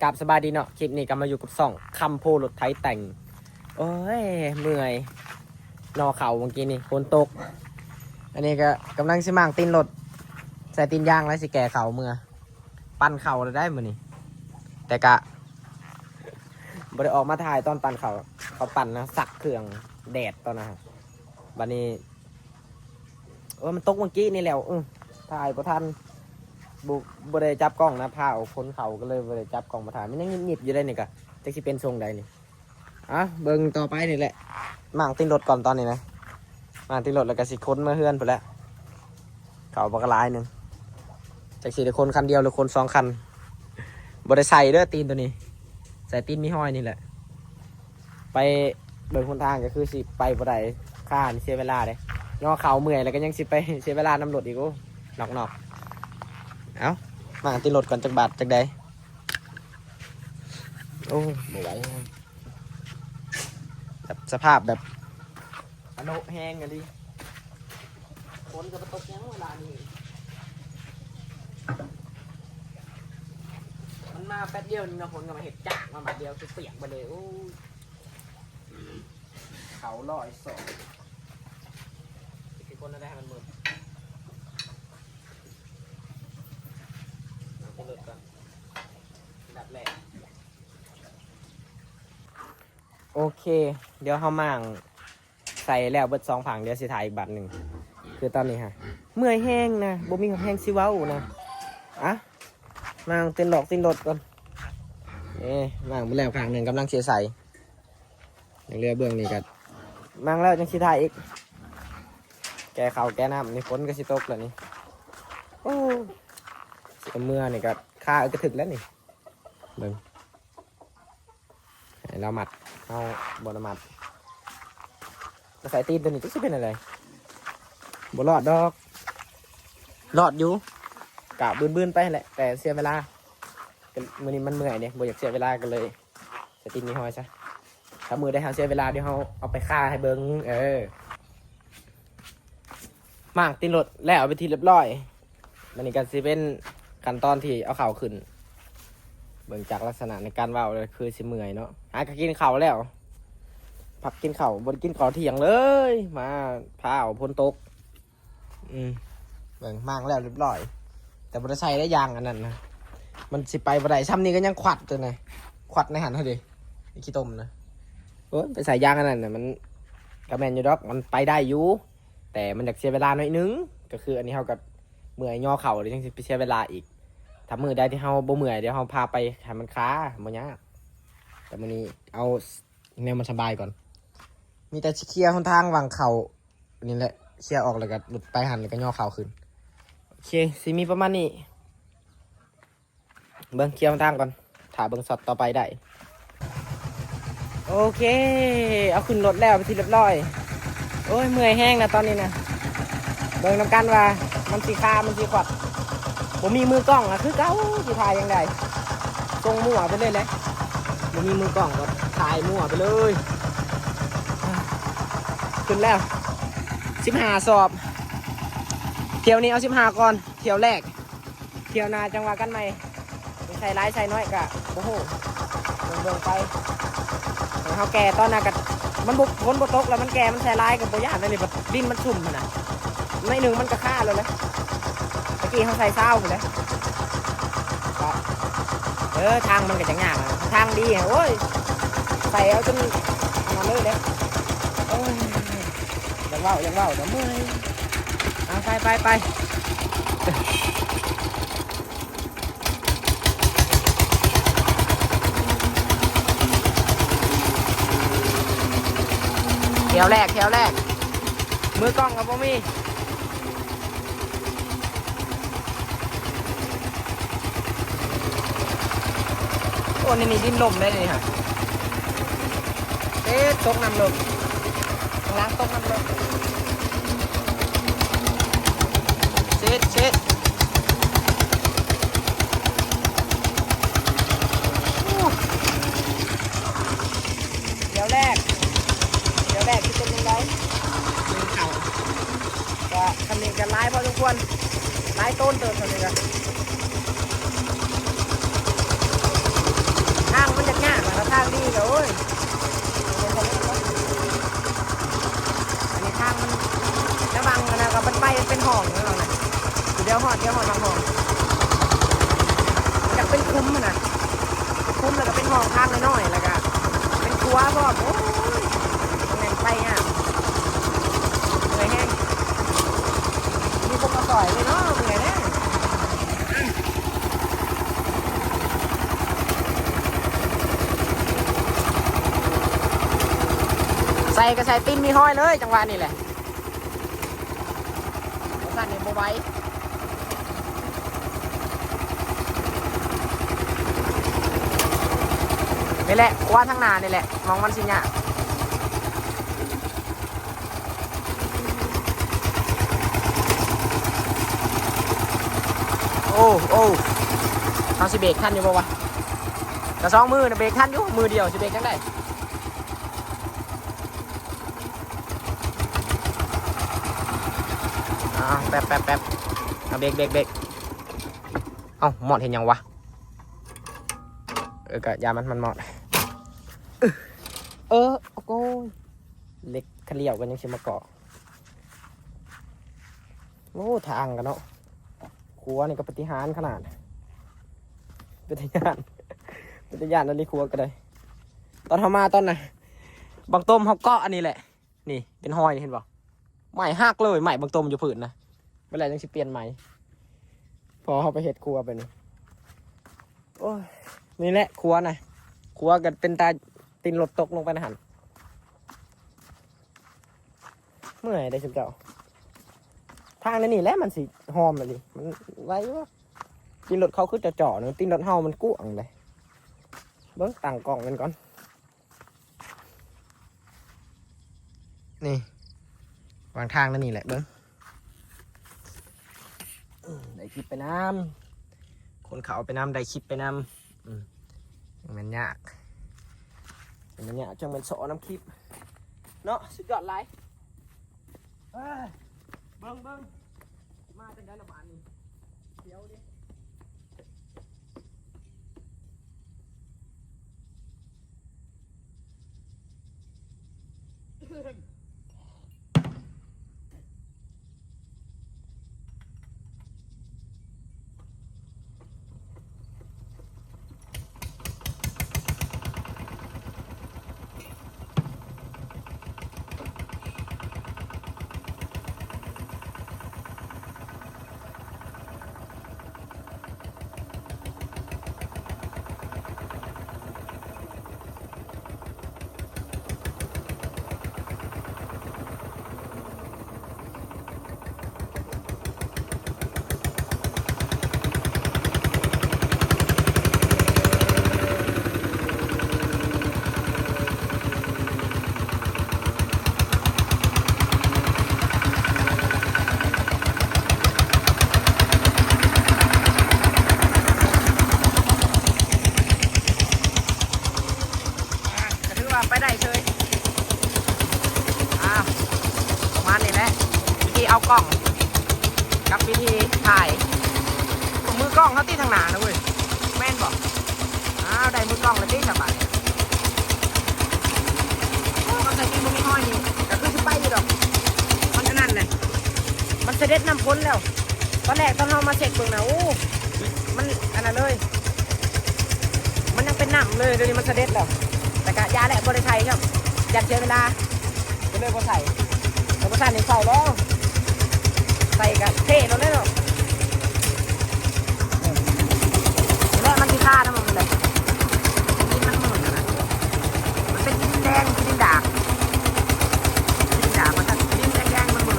ກາບສະບາຍດີເນາະ ຄລິບນີ້ກໍມາຢູ່ກັບຊ່ອງຄຳໂພລົດໄຖແຕ່ງ. ໂອ້ຍ ເມື່ອຍ ຍໍເຂົ້າເມື່ອກີ້ນີ້ ຝົນຕົກ. ອັນນີ້ກໍກຳລັງຊິມ້າງຕີນລົດ ໃສ່ຕີນຢາງແລ້ວຊິແກ່ເຂົ້າເມືອ ປັ່ນເຂົ້າແລ້ວໄດ໋ມື້ນີ້. ແຕ່ກະບໍ່ໄດ້ອອກມາຖ່າຍຕອນປັ່ນເຂົ້າ ເຂົາປັ່ນນະ ຊັກເຄື່ອງແດດຕອນນັ້ນ. ບັດນີ້ ໂອ້ຍ ມັນຕົກເມື່ອກີ້ນີ້ແຫຼ້ວ ເອີ ຖ່າຍບໍ່ທັນ ບໍ່ ບໍ່ໄດ້ຈັບກ້ອງນະ ຟ້າວຝົນເຂົ້າ ກໍເລີຍບໍ່ໄດ້ຈັບກ້ອງມາຖ່າຍ. ມັນຍັງຫຍິບໆຢູ່ເດ້ນີ້ ກະຈັກຊິເປັນຊົງໃດນີ້. ອ່ະ ເບິ່ງຕໍ່ໄປນີ້ແຫຼະ ມ້າງຕີນລົດກ່ອນຕອນນີ້ນະ ມ້າງຕີນລົດແລ້ວກໍຊິຂົນເມືອເຮືອນພຸ້ນແຫຼະ. ເຂົ້າບັກຫຼາຍໜຶ່ງ ຈັກຊິໄດ້ຂົນຄັນດຽວ ຫຼື ຂົນສອງຄັນ. ບໍ່ໄດ້ໃສ່ເດີ້ ຕີນໂຕນີ້ ໃສ່ຕີນມີຮອຍນີ້ແຫຼະ. ໄປເບິ່ງຫົນທາງກໍຄືຊິໄປບໍ່ໄດ້ ຄານີ້ເສຍເວລາເດ້ ຍໍເຂົ້າເມື່ອຍແລ້ວກໍຍັງຊິໄປເສຍເວລານຳລົດອີກ. ໂອ້ ນອກໆ ເອົ້າ ມ້າງຕີນລົດກ່ອນ ຈັກບາດຈັກໃດ. ໂອ້ ບໍ່ໄຫວ ແບບສະພາບແບບອະໂນະແຮງອີ່ຫຼີ. ຝົນກໍບໍ່ຕົກຫຍັງເວລານີ້ ມັນມາແປັບດຽວໜຶ່ງເນາະ ຝົນກໍມາເຮັດຈາກມາບາດດຽວ ຄືປຽກເບິດເລີຍ. ໂອ້ຍ ເຂົ້າລອຍສອກ ຊິຄົນແນວໃດໃຫ້ມັນເໝິດ. ເອົາຂຶ້ນລົດກ່ອນ ອັນດັບແລກ. ໂອເຄ ດຽວເຮົາມ້າງໃສ່ແລ້ວເບິດສອງຝັ່ງ ດຽວຊິຖ່າຍອີກບາດໜຶ່ງ. ຄືຕອນນີ້ຮະ ເມື່ອຍແຮງນະ ບໍ່ມີແຮງຊິເວົ້ານະ. ອ່ະ ມ້າງຕີນລອກຕີນລົດກ່ອນ. ເອີ ມ້າງໄປແລ້ວຂ້າງໜຶ່ງ ກຳລັງຊິໃສ່ ຍັງເຫຼືອເບື້ອງນີ້ກໍມ້າງແລ້ວຈັ່ງຊິຖ່າຍອີກ. ແກ່ເຂົ້າແກ່ນ້ຳນີ້ ຝົນກໍຊິຕົກແລ້ວນີ້. ໂອ້ ຊິເມືອນີ້ກໍຄາອຶກກະທຶກແລ້ວນີ້. ເບິ່ງ ໃຫ້ລາວມັດ ເຮົາບໍ່ໄດ້ມັດ. ແລ້ວໃສ່ຕີນໂຕນີ້ຈັກຊິເປັນແນວໃດ ບໍ່ລອດດອກ. ລອດຢູ່ ກະບືນໆໄປຫັ້ນແຫຼະ ແຕ່ເສຍເວລາ. ກະມື້ນີ້ມັນເມື່ອຍເດ້ ບໍ່ຢາກເສຍເວລາ ກໍເລີຍໃສ່ຕີນມີຮອຍຊະ. ຖ້າມື້ໃດເຮົາເສຍເວລາ ດຽວເຮົາເອົາໄປຄາໃຫ້ເບິ່ງ. ເອີ ມ້າງຕີນລົດແລ້ວເປັນທີ່ລຽບຮ້ອຍ. ບັດນີ້ກໍຊິເປັນຂັ້ນຕອນທີ່ເອົາເຂົ້າຂຶ້ນ. ເບິ່ງຈາກລັກສະນະໃນການເວົ້າແລ້ວຄືຊິເມື່ອຍເນາະ. ຫາກໍກິນເຂົ້າແລ້ວ ພັກກິນເຂົ້າ ບໍ່ໄດ້ກິນເຂົ້າທ່ຽງເລີຍ ມາຟ້າວຝົນຕົກ. ອືມ ເບິ່ງ ມ້າງແລ້ວລຽບຮ້ອຍ ແຕ່ບໍ່ໄດ້ໃສ່ໄດ້ຢາງອັນນັ້ນນະ ມັນຊິໄປບໍ່ໄດ້. ຊ່ຳນີ້ກໍຍັງຂວັດຢູ່ນະ ຂວັດໃນຫັ້ນຫັ້ນເດ ຂີ້ຕົມນະ. ໂອ້ຍ ໄປໃສ່ຢາງອັນນັ້ນນະ ມັນກໍແມ່ນຢູ່ດອກ ມັນໄປໄດ້ຢູ່ ແຕ່ມັນຢາກເສຍເວລາໜ້ອຍໜຶ່ງ. ກໍຄືອັນນີ້ເຮົາກໍເມື່ອຍຍໍເຂົ້າ ແລ້ວຍັງຊິໄປເສຍເວລາອີກ. ຖ້າມື້ໃດທີ່ເຮົາບໍ່ເມື່ອຍ ດຽວເຮົາພາໄປໃຫ້ມັນຄາ ບໍ່ຍາກ. ແຕ່ມື້ນີ້ເອົາແນວມັນສະບາຍກ່ອນ ມີແຕ່ຊິເຄຍຫົນທາງຫວ່າງເຂົ້າ ນີ້ແຫຼະ ເຄຍອອກແລ້ວກໍຫຼຸດໄປຫັ້ນ ແລ້ວກໍຍໍເຂົ້າຂຶ້ນ. ໂອເຄ ຊິມີປະມານນີ້. ເບິ່ງ ເຄຍທາງກ່ອນ ຖ້າເບິ່ງຊັອດຕໍ່ໄປໄດ້. ໂອເຄ ເອົາຂຶ້ນລົດແລ້ວເປັນທີ່ລຽບຮ້ອຍ. ໂອ້ຍ ເມື່ອຍແຮງນະຕອນນີ້ນະ. ເບິ່ງນຳກັນວ່າມັນຊິຄາ ມັນຊິຂວັດ. ບໍ່ມີມືກ້ອງນະ ຄືເກົ່າ ຊິຖ່າຍຈັ່ງໃດ. ສົ່ງມົ້ວໄປເລີຍແຫຼະ ບໍ່ມີມືກ້ອງກໍຖ່າຍມົ້ວໄປເລີຍ. ຂຶ້ນແລ້ວ ສິບຫ້າສອບ. ທ່ຽວນີ້ເອົາສິບຫ້າກ່ອນ ທ່ຽວແລກ. ທ່ຽວໜ້າຈັ່ງວ່າກັນໃໝ່. ໃສ່ຫຼາຍໃສ່ໜ້ອຍກະບໍ່ຮູ້ ເບິ່ງໆໄປ. ເຮົາແກ່ຕອນໜ້າກະ ມັນບໍ່ ຝົນບໍ່ຕົກແລ້ວມັນແກ່ ມັນໃສ່ຫຼາຍກະບໍ່ຢ້ານ. ອັນນີ້ບັດດິນມັນຊຸ່ມຫັ້ນນະ ໜ້ອຍໜຶ່ງມັນກະຄາໂລດແຫຼະ. ຕະກີ້ເຮົາໃສ່ຊາວພຸ້ນແຫຼະ. ເອີ ທາງມັນກະຈະຍາກ ທາງດີ ໂອ້ຍ ໃສ່ເອົາຈົນອັນນັ້ນເລີຍເດ້. ໂອ້ຍ ຢາກເວົ້າ ຢາກເວົ້າ ດຽວເມື່ອຍ. ເອົາ ໄປ ໄປ ໄປ. ແຖວແລກ ແຖວແລກ ມືກ້ອງກໍບໍ່ມີ. ໂອ້ ນີ້ ນີ້ດິນຫຼົ່ມໄດ໋ນີ້ຮະ. ເອີ ຕົກນ້ຳລົງ ຂ້າງຫຼັງຕົກນ້ຳລົງ. ເຊັດ ເຊັດ. ໂອ້ ດຽວແລກ ດຽວແລກທີ່ເປັນຈັ່ງໃດ ເຂົ້າ ກະ ຊ່ຳນີ້ກະຫຼາຍພໍສົມຄວນ ຫຼາຍໂຕນເຕີບຊ່ຳນີ້ກະ. ມັນຍາກໆ ແລ້ວທາງດີກໍ ໂອ້ຍ ອັນນີ້ທາງມັນລະວັງ ອັນນັ້ນກໍມັນໄປເປັນຫ້ອງເນາະ ດຽວຮອດ ດຽວຮອດບາງຫ້ອງ ຢາກເປັນຂຸມຫັ້ນນະ ເປັນຂຸມ ແລ້ວກໍເປັນຫ້ອງທາງນ້ອຍໆ ແລ້ວກໍເປັນຂົວພ້ອມ ໂອ້ຍ ແມ່ນໄປຍາກ ເມື່ອຍແຮງ ມີຄົນມາຊ່ອຍເລີຍເນາະ ເມື່ອຍແທ້. ໃສ່ກໍໃສ່ຕີນມີຮອຍເລີຍ ຈັງຫວະນີ້ແຫຼະ ບໍ່ຊັ້ນນີ້ບໍ່ໄຫວ. ນີ້ແຫຼະ ຂົວທາງໜ້ານີ້ແຫຼະ ໝ່ອງມັນຊິຍາກ. ໂອ້ ໂອ້ ເຮົາຊິເບກທັນຢູ່ບໍ່ວະ? ກະສອງມືນະເບກທັນຢູ່ ມືດຽວຊິເບກຈັ່ງໃດ? ອ່າ ແປັບ ແປັບ ແປັບ ອ່າ ເບກ ເບກ ເບກ. ເອົ້າ ມອດເຮັດຫຍັງວະ? ເອີ ກະຢ່າມັນ ມັນມອດ. ເອີ ໂອ້ຍ ເຫຼັກຂະຫຼຽວກໍຍັງຊິມາເກາະ. ໂອ້ ທາງກະເນາະ ຂົວນີ້ກໍປາຕິຫານຂະໜາດ ເປັນຕາຢ້ານ ເປັນຕາຢ້ານອັນນີ້ ຂົວກໍໄດ້. ຕອນເຮົາມາຕອນນະ ບັກຕົມເຮົາເກາະອັນນີ້ແຫຼະ ນີ້ເປັນຮອຍ ນີ້ເຫັນບໍ່? ໄມ້ຫັກເລີຍ ໄມ້ບັກຕົມຢູ່ພື້ນນະ ເວລາຈັ່ງຊິປ່ຽນໃໝ່ ພໍເຮົາໄປເຮັດຄົວໄປນີ້. ໂອ້ຍ ນີ້ແຫຼະຄົວນະ ຄົວກໍເປັນຕາຕີນລົດຕົກລົງໄປໃນຫັ້ນ. ເມື່ອຍເດ້ຊຸມເຈົ້າ ທາງໃນນີ້ແຫຼະມັນຊິຫອມແລ້ວນີ້ ມັນໄວວະ. ຕີນລົດເຂົາຄືເຈາະໆ ຕີນລົດເຮົາມັນກວ້າງເດ້. ເບິ່ງ ຕັ້ງກ້ອງແມ່ນກ່ອນ. ນີ້ ວາງທາງນັ້ນນີ້ແຫຼະ ເບິ່ງ ໄດ້ຄລິບໄປນຳ ຄົນເຂົ້າໄປນຳ ໄດ້ຄລິບໄປນຳ. ອືມ ຈັ່ງແມ່ນຍາກ ຈັ່ງແມ່ນຍາກ ຈັ່ງແມ່ນສໍ້ນຳຄລິບເນາະ. ສຸດຍອດຫຼາຍ. ເອີ ເບິ່ງ ເບິ່ງ ຊິມາຈັ່ງໃດລະບາດນີ້ ສຽວເດ້. ອ່າ ກໍຖືວ່າໄປໄດ້ເຊີຍ. ອ່າ ປະມານນີ້ແຫຼະ ວິທີເອົາກ້ອງກັບວິທີຖ່າຍ. ມືກ້ອງເຮົາຕິດທາງໜ້ານະເວີຍ ແມ່ນບໍ່? ອ້າວ ໄດ້ມືກ້ອງແລ້ວຕິສະບາຍ. ໂອ້ ຄັນໃສ່ຕີນບໍ່ມີຮອຍນີ້ ກໍຄືຊິໄປຢູ່ດອກ ມັນອັນນັ້ນແຫຼະ ມັນສະເດັດນ້ຳຝົນແລ້ວ. ຕອນແລກຕອນເຮົາມາເຊັກເບິ່ງນະ ໂອ້ ມັນອັນນັ້ນເລີຍ ມັນຍັງເປັນນ້ຳເລີຍ ດຽວນີ້ມັນສະເດັດແລ້ວ. ແຕ່ກະຢ່າແຫຼະ ບໍ່ໄດ້ໃສ່ຊ້ຳ ຢ້ານເສຍເວລາ ກໍເລີຍບໍ່ໃສ່. ແຕ່ບໍ່ໃສ່ນີ້ເຊົາແລ້ວ ໃສ່ກະເທໂລດເລີຍເນາະ. ແລະມັນຊິຄານຳມັນແຫຼະ ດິນມັນມື່ນນະ ມັນເປັນດິນແດງ ດິນດາກ ດິນດາກ ມັນກໍດິນແດງໆ ມັນມື່ນ.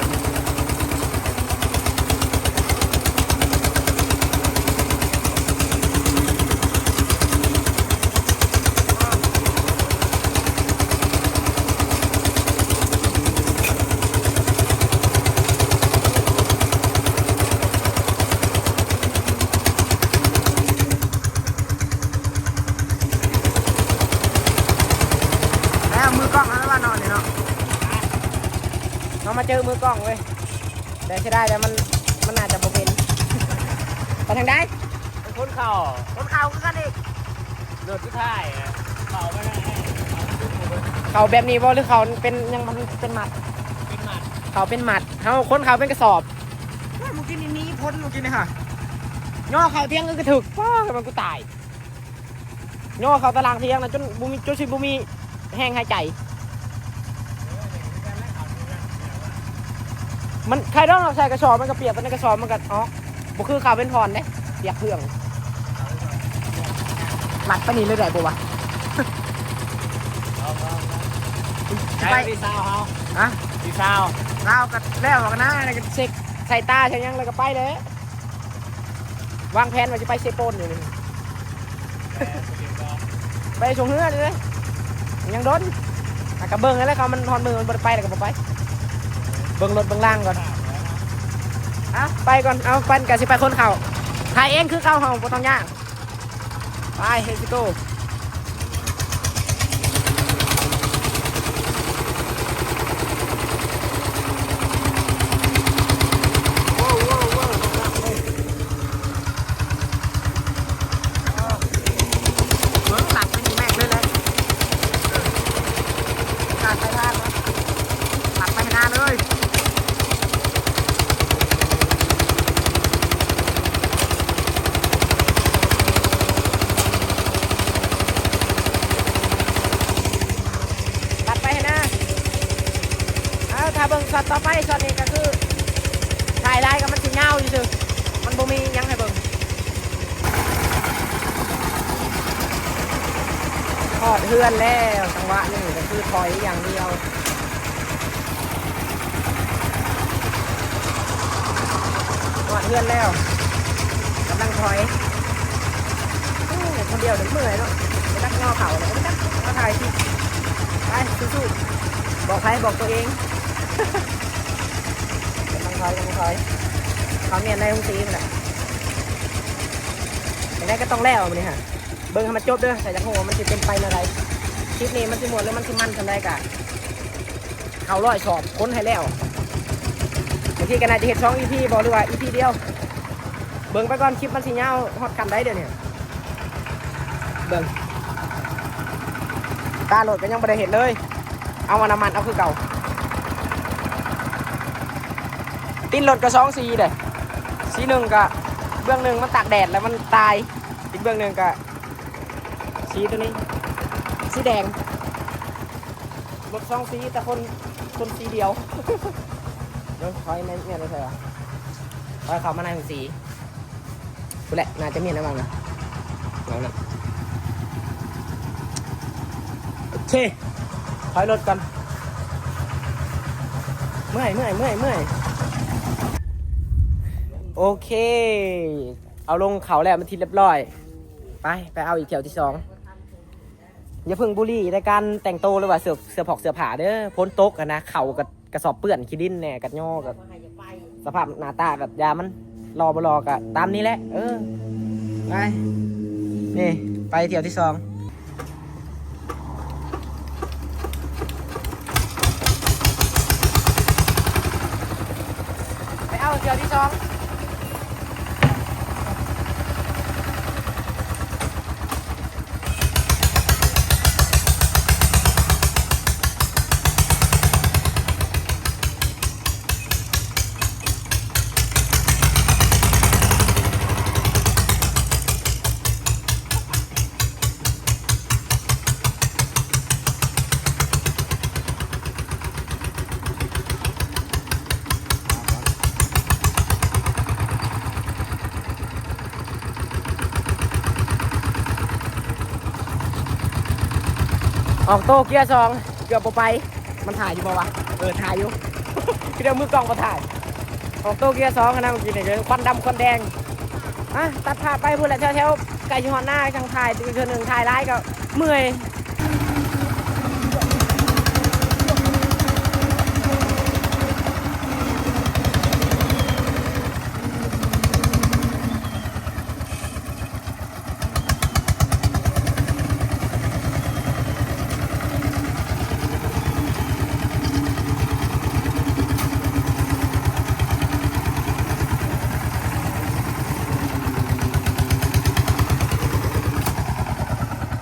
ແລ້ວມືກ້ອງເຮົາລະວ່າເນາະນີ້ເນາະ ເຮົາມາເຈີມືກ້ອງເວີຍ ແຕ່ເສຍດາຍແຕ່ມັນ ມັນໜ້າຈະບໍ່ເປັນ. ໄປທາງໃດ? ໄປຂົນເຂົ້າ ຂົນເຂົ້າຄືກັນອີກ. ໂດດສຸດທ້າຍ ເຂົ້າໄປແລ້ວ ເຂົ້າແບບນີ້ບໍ່ ຫຼືເຂົ້າເປັນຫຍັງ ມັນເປັນມັດ ເປັນມັດ ເຂົ້າເປັນມັດ ເຮົາຂົນເຂົ້າເປັນກະສອບ. ເມື່ອກີ້ນີ້ໜີພົ້ນ ເມື່ອກີ້ນີ້ຫາ ຍໍເຂົ້າຖຽງ ເອີ ກະຖືກ ປ້າ ມັນ ກູຕາຍ. ຍໍເຂົ້າຕາລ່າງຖຽງນະ ຈົນບໍ່ມີ ຈົນຊິບໍ່ມີແຮງຫາຍໃຈ. ມັນ ໃຄດອກ ໃສ່ກະສອບມັນກະປຽກ ແຕ່ໃນກະສອບມັນກະອອກ ບໍ່ຄືເຂົ້າເປັນທ່ອນເດ້ ປຽກເຟືອງ. ລັດໄປນີ້ເລີຍໄດ້ບໍ່ວະ? ໄປ ໄປ ທີ່ຊາວເຮົາ ຮະ? ທີ່ຊາວ ຊາວກະແລ້ວກະນາ ແລ້ວກະເຊັກສາຍຕາໃສ່ຫຍັງ ແລ້ວກະໄປແລ້ວ. ວາງແຜນວ່າຊິໄປເຊໂປນຢູ່ນີ້ ໄປສົ່ງເຮືອເລີຍ ຍັງດົນ ອາ ກະເບິ່ງຫັ້ນແຫຼະ ຄັນມັນຮອດມື້ມັນບໍ່ໄດ້ໄປແລ້ວກະບໍ່ໄປ ເບິ່ງລົດເບິ່ງລາງກ່ອນ. ເອົາ ໄປກ່ອນ ເອົາ ປັ່ນກະຊິໄປຂົນເຂົ້າ ຖ່າຍເອງຄືເກົ່າ ເຮົາບໍ່ຕ້ອງຍາກ. ໄປ ເຮັດຊິໂກ. ເບິ່ງຫຼັງເປັນແມັກເລີຍແຫຼະ ການໄປທາງເນາະ ຕັດໄປໃຫ້ໜ້າເລີຍ. ຕັດໄປໃຫ້ນະ ເອົາ ຖ້າເບິ່ງຊັອດຕໍ່ໄປ ຊັອດນີ້ກະຄື ຖ່າຍຫຼາຍກະມັນຊິຍາວຊື່ໆ ມັນບໍ່ມີຫຍັງໃຫ້ເບິ່ງ. ຮອດເຮືອນແລ້ວ ຈັງຫວະນີ້ກະຄືຖອຍຢ່າງດຽວ. ຮອດເຮືອນແລ້ວ ກຳລັງຖອຍ. ໂອ້ ຄົນດຽວນີ້ເມື່ອຍເນາະ ບໍ່ຈັກຍໍເຂົ້າ ບໍ່ຈັກມາຖ່າຍຄລິບ. ໄປ ສູ້ໆ ບອກໃຜ ບອກໂຕເອງ. ກຳລັງຖອຍ ກຳລັງຖອຍ ເຂົ້າມ້ຽນໃນໂຮງສີພຸ້ນແຫຼະ. ຈັ່ງໃດກະຕ້ອງແລ້ວມື້ນີ້ຫະ ເບິ່ງໃຫ້ມັນຈົບເດີ ຖ້າຢາກຮູ້ວ່າມັນຊິເປັນໄປແນວໃດ. ຄລິບນີ້ມັນຊິມ່ວນ ຫຼືມັນຊິມັນສ່ຳໃດກະ ເຂົ້າຮ້ອຍສອບ ຂົນໃຫ້ແລ້ວ. ບາງທີກະໜ້າຈະເຮັດສອງອີພີບໍ ຫຼືວ່າອີພີດຽວ ເບິ່ງໄປກ່ອນ ຄລິບມັນຊິຍາວຮອດຂັ້ນໃດດຽວນີ້. ເບິ່ງ ຕາລົດກະຍັງບໍ່ໄດ້ເຮັດເລີຍ ເອົາອັນນ້ຳມັນເອົາຄືເກົ່າ. ຕີນລົດກະສອງສີເດ້ ສີໜຶ່ງກະ ເບື້ອງໜຶ່ງມັນຕາກແດດແລ້ວມັນຕາຍ ອີກເບື້ອງໜຶ່ງກະ ສີໂຕນີ້ ສີແດງ. ລົດສອງສີ ແຕ່ຄົນ ຄົນສີດຽວ. ເດີ ຖອຍແມ່ນ ແມ່ນແລ້ວໃຊ່ຫວະ ຖອຍເຂົ້າມາໃນໂຮງສີ ພຸ້ນແຫຼະ ໜ້າຈະມີນະຫວ່າງນະ ເອົານະ. ໂອເຄ ຖອຍລົດກ່ອນ ເມື່ອຍ ເມື່ອຍ ເມື່ອຍ ເມື່ອຍ. ໂອເຄ ເອົາລົງເຂົ້າແລ້ວເປັນທີ່ລຽບຮ້ອຍ. ໄປ ໄປເອົາອີກຖ້ຽວທີສອງ. ຢ່າເພິ່ງບູລີໃນການແຕ່ງໂຕ ຫຼືວ່າເສື້ອ ເສື້ອຜອກເສື້ອຜ້າເດີ ຝົນຕົກຫັ້ນນະ ເຂົ້າກະ ກະສອບເປື້ອນ ຂີ້ດິນແນ່ ກະຍໍກະ ສະພາບໜ້າຕາກະຢ່າມັນ ຫຼໍ່ບໍ່ຫຼໍ່ກະຕາມນີ້ແຫຼະ. ເອີ ໄປ ນີ້ ໄປຖ້ຽວທີສອງ ໄປເອົາຖ້ຽວທີສອງ. ອອກໂຕເກຍສອງ ເກືອບບໍ່ໄປ. ມັນຖ່າຍຢູ່ບໍ່ວະ? ເອີ ຖ່າຍຢູ່ ຄືດຽວມືກ້ອງບໍ່ຖ່າຍ. ອອກໂຕເກຍສອງຫັ້ນນະ ເມື່ອກີ້ນີ້ກະຄວັນດຳຄວັນແດງ. ມາ ຕັດພາບໄປພຸ້ນແຫຼະ ແຖວໆ ໃກ້ຊິຮອດນາ ຈັ່ງຖ່າຍອີກເທື່ອໜຶ່ງ ຖ່າຍຫຼາຍກະເມື່ອຍ. ອ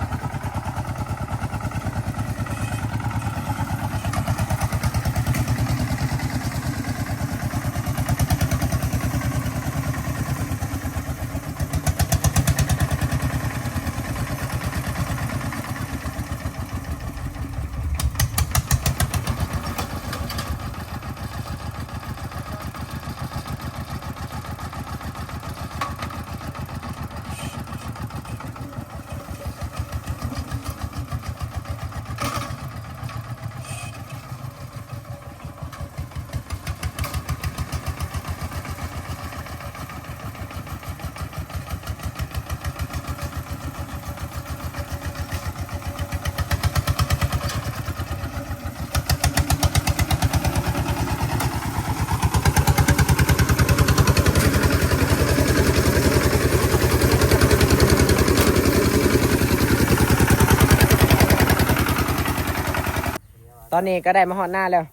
ນີ້ກໍໄດ້ມາຮອດນາແລ້ວ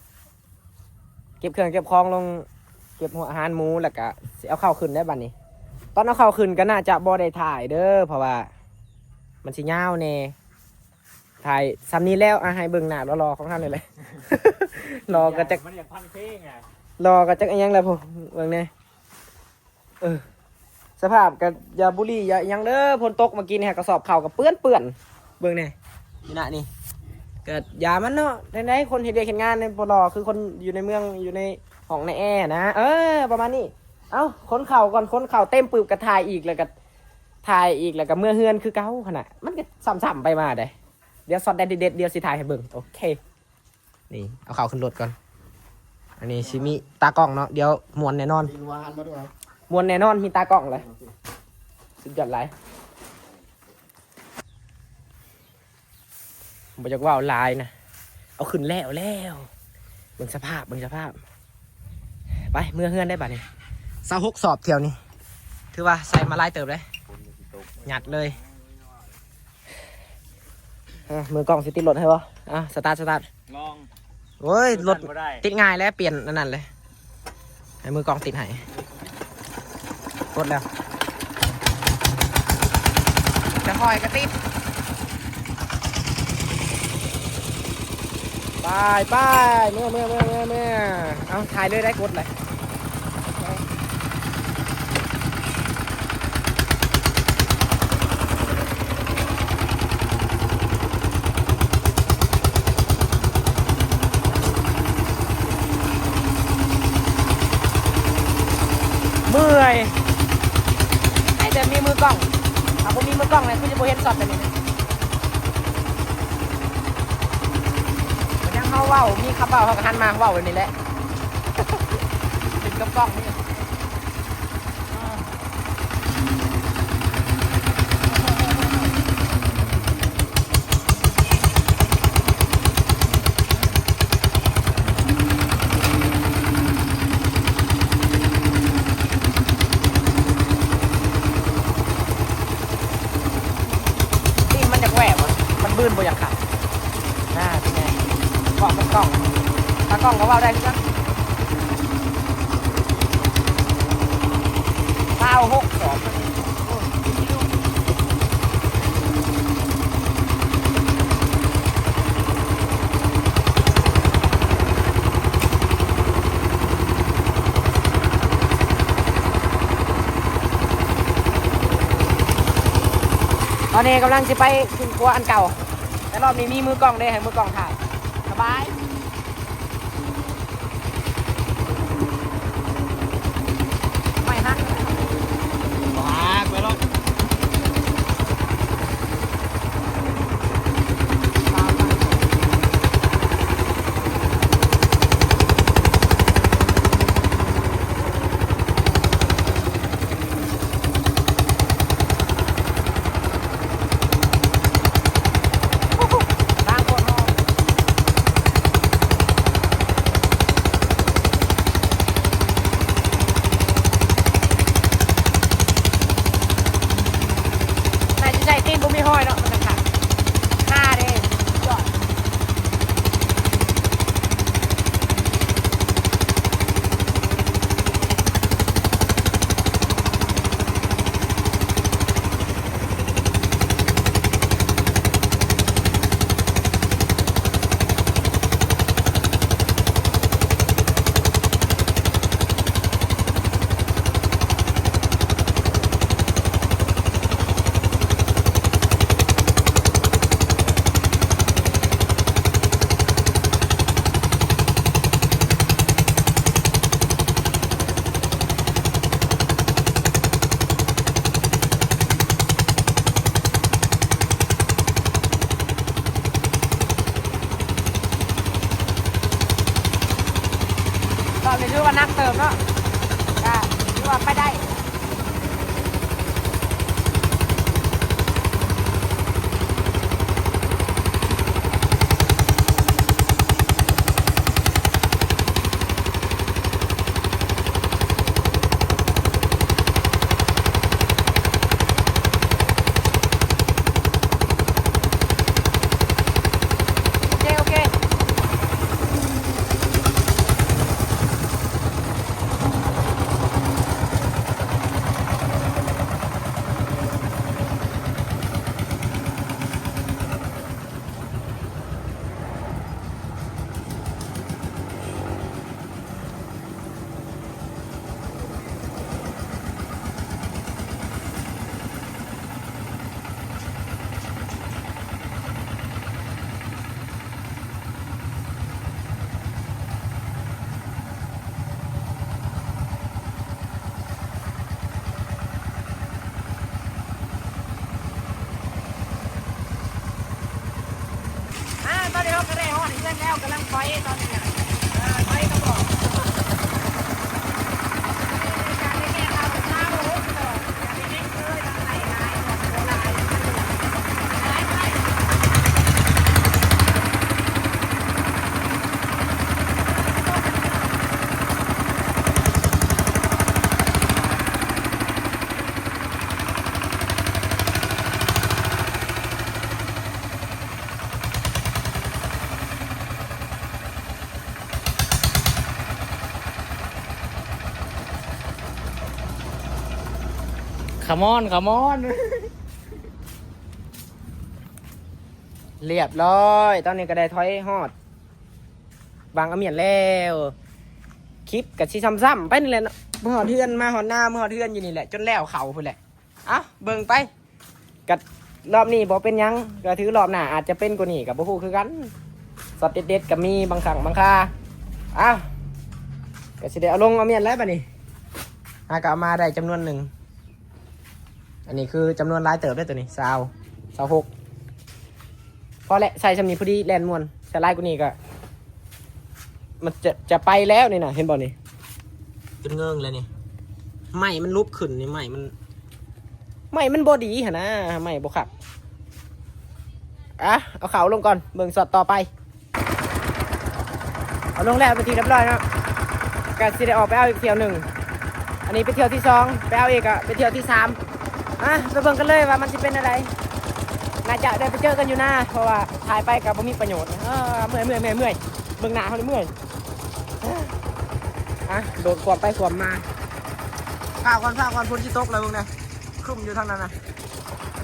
ເກັບເຄື່ອງເກັບຂອງລົງ ເກັບຫົວອາຫານໝູ ແລ້ວກະຊິເອົາເຂົ້າຂຶ້ນໄດ້ບັດນີ້. ຕອນເອົາເຂົ້າຂຶ້ນກໍໜ້າຈະບໍ່ໄດ້ຖ່າຍເດີ ເພາະວ່າມັນຊິຍາວແດ່. ຖ່າຍສ່ຳນີ້ແລ້ວ ອ່ະ ໃຫ້ເບິ່ງໜ້າຫຼໍ່ໆຂອງເຮົານີ້ແຫຼະ. ຫຼໍ່ກໍຈັກ ມັນຢາກຟັງເພງອະ ຫຼໍ່ກໍຈັກອີ່ຫຍັງແຫຼະພຸ້ນ ເບິ່ງແດ່. ເອີ ສະພາບກໍຢ່າບູລີຢ່າອີ່ຫຍັງເດີ ຝົນຕົກມາກີ້ນີ້ ກະສອບເຂົ້າກໍເປື້ອນໆ ເບິ່ງແດ່ ນີ້ນະ ນີ້ ກໍຢ່າມັນເນາະ. ໃນໆ ຄົນເຮັດວຽກເຮັດງານນີ້ບໍ່ຫຼໍ່ຄືຄົນຢູ່ໃນເມືອງ ຢູ່ໃນຫ້ອງໃນແອນະ. ເອີ ປະມານນີ້. ເອົ້າ ຂົນເຂົ້າກ່ອນ ຂົນເຂົ້າເຕັມປຶບກໍຖ່າຍອີກ ແລ້ວກໍຖ່າຍອີກ ແລ້ວກໍເມືອເຮືອນຄືເກົ່າຫັ້ນນະ. ມັນກໍຊ້ຳໆໄປມາເດ້. ດຽວຊັອດເດັດໆ ດຽວຊິຖ່າຍໃຫ້ເບິ່ງ. ໂອເຄ ນີ້ ເອົາເຂົ້າຂຶ້ນລົດກ່ອນ. ອັນນີ້ຊິມີຕາກ້ອງເນາະ ດຽວມ່ວນແນ່ນອນ ຕີນຫວານມາດ້ວຍ ມ່ວນແນ່ນອນ ມີຕາກ້ອງເລີຍ. ສຸດຍອດຫຼາຍ ບໍ່ຢາກເວົ້າຫຼາຍນະ ເອົາຂຶ້ນແລ້ວແລ້ວ. ເບິ່ງສະພາບ ເບິ່ງສະພາບ. ໄປເມືອເຮືອນໄດ້ບັດນີ້. ຊາວຫົກສອບຖ້ຽວນີ້ ຖືວ່າໃສ່ມາຫຼາຍເຕີບເດ້ ຍັດເລີຍ. ເອີ ມືກ້ອງຊິຕິດລົດໃຫ້ບໍ່? ອ່ະ ສະຕາດ ສະຕາດ ລອງ. ໂອ້ຍ ລົດຕິດງ່າຍແລ້ວ ປ່ຽນອັນນັ້ນເລີຍ ໃຫ້ມືກ້ອງຕິດໃຫ້. ກົດແລ້ວ ຈະຄ່ອຍກະຕິດ. ໄປ ໄປ ເມືອ ເມືອ ເມືອ ເມືອ ເມືອ. ເອົາ ຖ່າຍເລີຍ ໄດ້ກົດເລີຍ. ເມື່ອຍ ໃຫ້ແຕ່ມີມືກ້ອງ ຖ້າບໍ່ມີມືກ້ອງນີ້ຄືຈະບໍ່ເຫັນຊັອດແບບນີ້. ກໍຍັງເຮົາເວົ້າ ມີຄຳເວົ້າ ເຮົາກໍຫັນມາເວົ້າແບບນີ້ແຫຼະ ເປັນກັບກ້ອງນີ້. ຕີນມັນຢາກແຫວະບໍ່? ມັນບືນບໍ່ຢາກຂັບ. ໜ້າເປັນໄງ? ເວົ້າກັບກ້ອງ ຕາກ້ອງກໍເວົ້າໄດ້ຄືກັນ. ຊາວຫົກສອບ. ຕອນນີ້ກຳລັງຊິໄປຂຶ້ນຂົວອັນເກົ່າ ແຕ່ລອບນີ້ມີມືກ້ອງເດ້ ໃຫ້ມືກ້ອງຖ່າຍ ສະບາຍ. ໄມ້ຫັກ ຫັກໄປໂລດ. ໜ້າຊິໃສ່ຕີນບໍ່ມີຮອຍເນາະ ມັນຈະຂັດ. ໜ້າເດ້ ຍອດ. ກໍຖືວ່າໜັກເຕີບເນາະ ກະຖືວ່າໄປໄດ້. ໂອເຄ ໂອເຄ. ກຳລັງຖອຍຕອນນີ້ນະ ເອີ ຖອຍກະບອກ. Come on, come on. ລຽບຮ້ອຍ ຕອນນີ້ກະໄດ້ຖອຍຮອດ ວາງອາມຽນແລ້ວ. ຄລິບກະຊິຊ້ຳໆໄປນີ້ແຫຼະເນາະ ເມືອຮອດເຮືອນ ມາຮອດນາ ເມືອຮອດເຮືອນຢູ່ນີ້ແຫຼະ ຈົນແລ້ວເຂົ້າພຸ້ນແຫຼະ. ເອົ້າ ເບິ່ງໄປ ກະລອບນີ້ບໍ່ເປັນຫຍັງ ກະຖືລອບໜ້າອາດຈະເປັນກວ່ານີ້ ກະບໍ່ຮູ້ຄືກັນ. ຊັອດເດັດໆກະມີບາງຄັ້ງບາງຄາ. ເອົ້າ ກະຊິໄດ້ເອົາລົງເອົາມຽນແລ້ວບາດນີ້ ຫາກະເອົາມາໄດ້ຈຳນວນໜຶ່ງ. ອັນນີ້ຄືຈຳນວນຫຼາຍເຕີບເດ້ໂຕນີ້ ຊາວ ຊາວຫົກ. ພໍແຫຼະ ໃສ່ຊ່ຳນີ້ພໍດີ ແລ່ນມ່ວນ ໃສ່ຫຼາຍກວ່ານີ້ກະ ມັນຈະ ຈະໄປແລ້ວນີ້ນະ ເຫັນບໍ່ນີ້ ຈົນເງິງແລ້ວນີ້ ໄມ້ມັນຫຼຸບຂຶ້ນນີ້ ໄມ້ມັນ ໄມ້ມັນບໍ່ດີຫັ້ນນະ ໄມ້ບໍ່ຄັກ. ອະ ເອົາເຂົ້າລົງກ່ອນ ເບິ່ງຊັອດຕໍ່ໄປ. ເອົາລົງແລ້ວເປັນທີ່ຮຽບຮ້ອຍເນາະ ກະຊິໄດ້ອອກໄປເອົາອີກຖ້ຽວໜຶ່ງ. ອັນນີ້ເປັນຖ້ຽວທີສອງ ໄປເອົາອີກກະເປັນຖ້ຽວທີສາມ. ອະ ໄປເບິ່ງກັນເລີຍວ່າມັນຊິເປັນແນວໃດ. ໜ້າຈະໄດ້ໄປເຈີກັນຢູ່ນາ ເພາະວ່າຖ່າຍໄປກະບໍ່ມີປະໂຫຍດ. ເອີ ເມື່ອຍ ເມື່ອຍ ເມື່ອຍ ເມື່ອຍ ເບິ່ງໜ້າເຮົານີ້ເມື່ອຍ. ອະ ໂດດຂວບໄປຂວບມາ. ຟ້າວກ່ອນ ຟ້າວກ່ອນ ຝົນຊິຕົກແລ້ວເບິ່ງແດ່ ຄຶ້ມຢູ່ທາງນັ້ນນະ.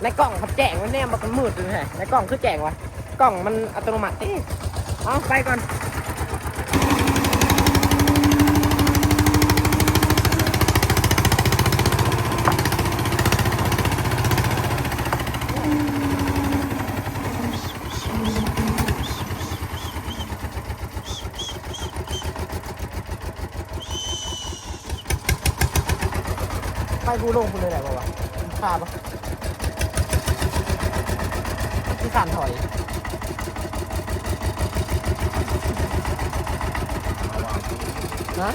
ໃນກ້ອງພັດແຈ້ງ ມັນແນມບັກມືດຢູ່ແທ້ ໃນກ້ອງຄືແຈ້ງວະ ກ້ອງມັນອັດຕະໂນມັດຕິ. ເອົາ ໄປກ່ອນ. ໄປພູລົງພຸ້ນເລີຍໄດ້ບໍ່ວະ? ຂ້າບໍ່? ຄືຂ້ານຖອຍ. ຮະ?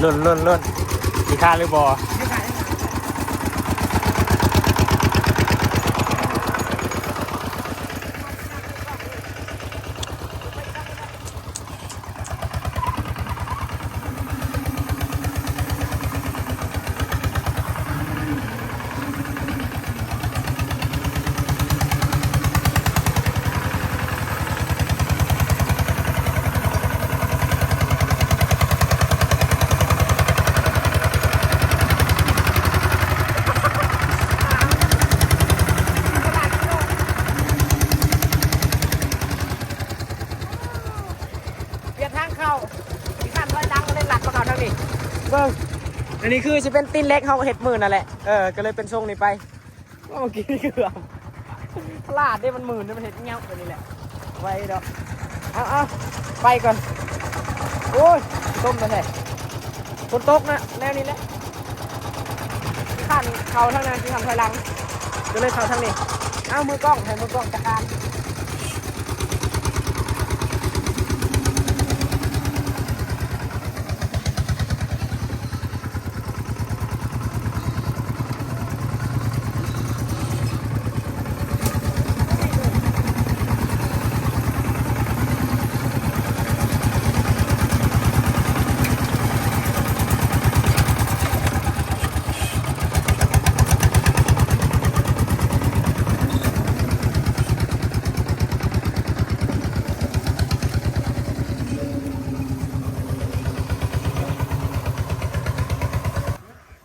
ລຸ້ນ ລຸ້ນ ລຸ້ນ ຊິຄານຫຼືບໍ່? ປ່ຽນທາງເຂົ້າ ຂີ້ຄ້ານຖອຍຫຼັງ ກະເລີຍລັດມາເຂົ້າທາງນີ້. ເບິ່ງ ອັນນີ້ຄືຊິເປັນຕີນເຫຼັກເຮົາເຮັດມື້ນັ້ນແຫຼະ ເອີ ກະເລີຍເປັນຊົງນີ້ໄປ. ໂອ້ ກິນເກືອບ ພລາດເດ້ ມັນມື່ນເດ້ ມັນເຮັດເຫງົ້າແບບນີ້ແຫຼະ ໄວດອກ. ເອົາ ເອົາ ໄປກ່ອນ. ໂອ້ຍ ຕົມແທ້ໆ ຝົນຕົກນະ ແນວນີ້ແຫຼະ. ຂ້ານເຂົ້າທາງນັ້ນ ຊິຂ້ານຖອຍຫຼັງ ກະເລີຍເຂົ້າທາງນີ້. ເອົາ ມືກ້ອງ ໃຫ້ມືກ້ອງຈັດການ.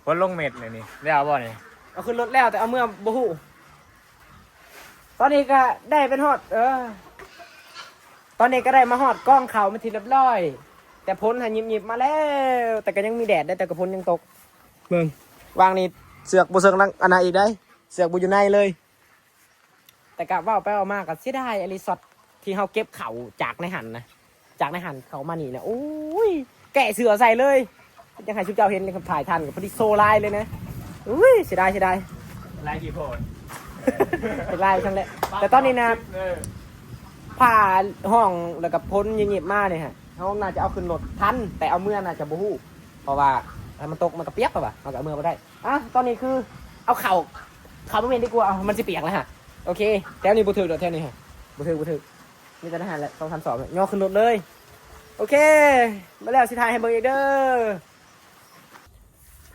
ຝົນລົງເມັດແລ້ວນີ້ ແລ້ວບໍ່ນີ້? ເອົາຂຶ້ນລົດແລ້ວ ແຕ່ເອົາເມືອບໍ່ຮູ້. ຕອນນີ້ກໍໄດ້ເປັນຮອດ ເອີ ຕອນນີ້ກໍໄດ້ມາຮອດກອງເຂົ້າເປັນທີ່ຮຽບຮ້ອຍ ແຕ່ຝົນຫາຫຍິບໆມາແລ້ວ ແຕ່ກໍຍັງມີແດດໄດ໋ ແຕ່ກໍຝົນຍັງຕົກ. ເບິ່ງ ວາງນີ້ເຊືອກບໍ່ເຊິ່ງຫຼັງອັນນັ້ນອີກໄດ໋ ເຊືອກບໍ່ຢູ່ໃນເລີຍ. ແຕ່ກະເວົ້າໄປເວົ້າມາກໍເສຍດາຍອີ່ຫຼີ ຊັອດທີ່ເຮົາເກັບເຂົ້າຈາກໃນຫັ້ນນະ ຈາກໃນຫັ້ນເຂົ້າມານີ້ນະ ໂອ້ຍ ແກະເສື້ອໃສ່ເລີຍ. ຢາກໃຫ້ຊຸມເຈົ້າເຫັນເລີຍ ຄັນຖ່າຍທັນກໍພໍດີໂຊຫຼາຍເລີຍນະ. ໂອ້ຍ ເສຍດາຍ ເສຍດາຍ ຫຼາຍຂີ້ໂພດ ຫຼາຍຊັ້ນແຫຼະ. ແຕ່ຕອນນີ້ນະ ເອີ ຟ້າຮ້ອງ ແລ້ວກໍຝົນຫຍິບໆມານີ້ຮະ ເຮົາໜ້າຈະເອົາຂຶ້ນລົດທັນ ແຕ່ເອົາເມືອໜ້າຈະບໍ່ຮູ້ ເພາະວ່າຖ້າມັນຕົກມັນກໍປຽກ ເພາະວ່າເຮົາກໍເອົາເມືອບໍ່ໄດ້. ອ່ະ ຕອນນີ້ຄືເອົາເຂົ້າ ເຂົ້າບໍ່ແມ່ນດີກວ່າ ເອົາ ມັນຊິປຽກແລ້ວຮະ. ໂອເຄ ແຖວນີ້ບໍ່ຖືກດອກ ແຖວນີ້ຮະ ບໍ່ຖືກ ບໍ່ຖືກ. ມີແຕ່ໃນຫັ້ນແຫຼະ ສອງສາມສອບ ຍໍຂຶ້ນລົດເລີຍ. ໂອເຄ ມາແລ້ວ ຊິຖ່າຍໃຫ້ເບິ່ງອີກເດີ.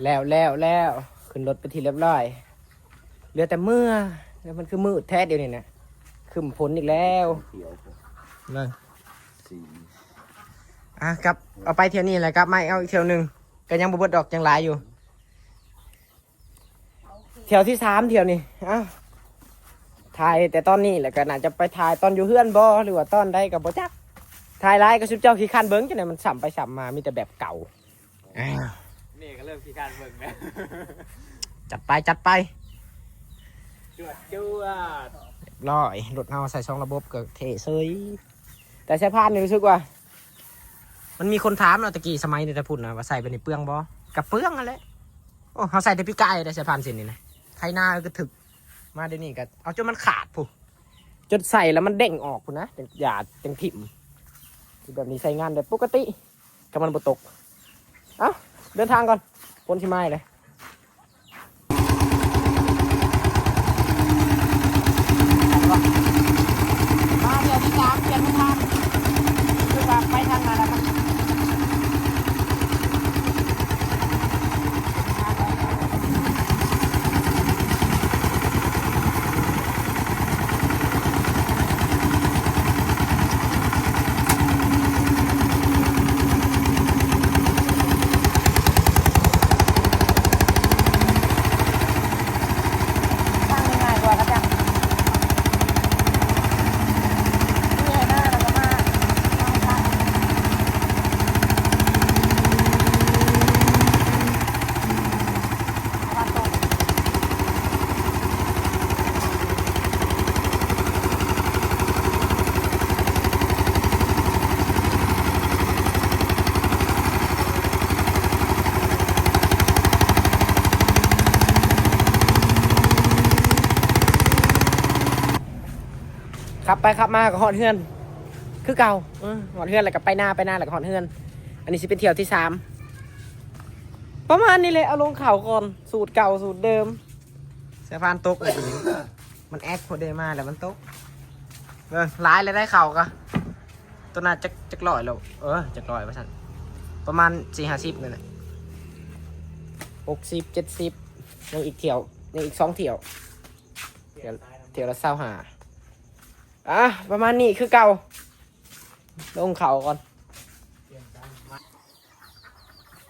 ແລ້ວ ແລ້ວ ແລ້ວ ຂຶ້ນລົດເປັນທີ່ຮຽບຮ້ອຍ ເຫຼືອແຕ່ເມືອ. ແລ້ວມັນຄືມືດແທ້ດຽວນີ້ນະ ຄຶ້ມຝົນອີກແລ້ວ. ເບິ່ງ ອ່ະ ກັບ ເອົາໄປທ່ຽວນີ້ແຫຼະ ກັບມາເອົາອີກທ່ຽວໜຶ່ງ ກໍຍັງບໍ່ເບິດດອກ ຍັງຫຼາຍຢູ່. ທ່ຽວທີສາມ ທ່ຽວນີ້ ເອົ້າ ຖ່າຍແຕ່ຕອນນີ້ ແລ້ວກໍໜ້າຈະໄປຖ່າຍຕອນຢູ່ເຮືອນບໍ່ ຫຼືວ່າຕອນໃດກໍບໍ່ຈັກ. ຖ່າຍຫຼາຍກໍຊຸມເຈົ້າຂີ້ຄ້ານເບິ່ງ ຈັ່ງໃດມັນຊ້ຳໄປຊ້ຳມາ ມີແຕ່ແບບເກົ່າ. ອ້າວ ນີ້ກໍເລີ່ມຂີ້ຄ້ານເບິ່ງແລ້ວ. ຈັດໄປ ຈັດໄປ ຈວດ ຈວດ ຮຽບຮ້ອຍ. ລົດເຮົາໃສ່ສອງລະບົບກໍເທ່ເສີຍ. ແຕ່ສາຍພານນີ້ຮູ້ສຶກວ່າ ມັນມີຄົນຖາມເນາະ ແຕ່ກີ້ສະໄໝແຕ່ພຸ້ນນະ ວ່າໃສ່ແບບນີ້ເປືອງບໍ່? ກໍເປືອງຫັ້ນແຫຼະ. ໂອ້ ເຮົາໃສ່ແຕ່ປີກາຍໄດ໋ ສາຍພານເສັ້ນນີ້ນະ ໄຖນາກໍຖືກ. ມາດຽວນີ້ກໍເອົາຈົນມັນຂາດພຸ້ນ ຈົນໃສ່ແລ້ວມັນເດ້ງອອກພຸ້ນນະ ຈັ່ງຢາດຈັ່ງຖິ້ມ. ຄືແບບນີ້ໃຊ້ງານໄດ້ປົກກະຕິ ຄັນມັນບໍ່ຕົກ. ເອົ້າ ເດີນທາງກ່ອນ ຝົນຊິມາອີກເລີຍ. ມາເທື່ອທີສາມ ປ່ຽນທິດທາງ ຄືວ່າໄປທາງນັ້ນແລ້ວມັນ ຂັບໄປຂັບມາກໍຮອດເຮືອນຄືເກົ່າ. ເອີ ຮອດເຮືອນແລ້ວກໍໄປນາ ໄປນາແລ້ວກໍຮອດເຮືອນ. ອັນນີ້ຊິເປັນທ່ຽວທີສາມ ປະມານນີ້ແຫຼະ. ເອົາລົງເຂົ້າກ່ອນ ສູດເກົ່າສູດເດີມ. ສາຍພານຕົກ ມັນແອກໂພດເດ ມາແລ້ວມັນຕົກ. ເບິ່ງ ຫຼາຍແລ້ວໄດ໋ເຂົ້າກະ ຕົວນັ້ນຈັກ ຈັກຮ້ອຍແລ້ວ. ເອີ ຈັກຮ້ອຍວ່າຊັ້ນ ປະມານສີ່ຫ້າສິບນັ້ນແຫຼະ ຫົກສິບ ເຈັດສິບ. ຍັງອີກທ່ຽວ ຍັງອີກສອງທ່ຽວ ທ່ຽວ ທ່ຽວລະຊາວຫ້າ. ອ່ະ ປະມານນີ້ຄືເກົ່າ. ລົງເຂົ້າກ່ອນ.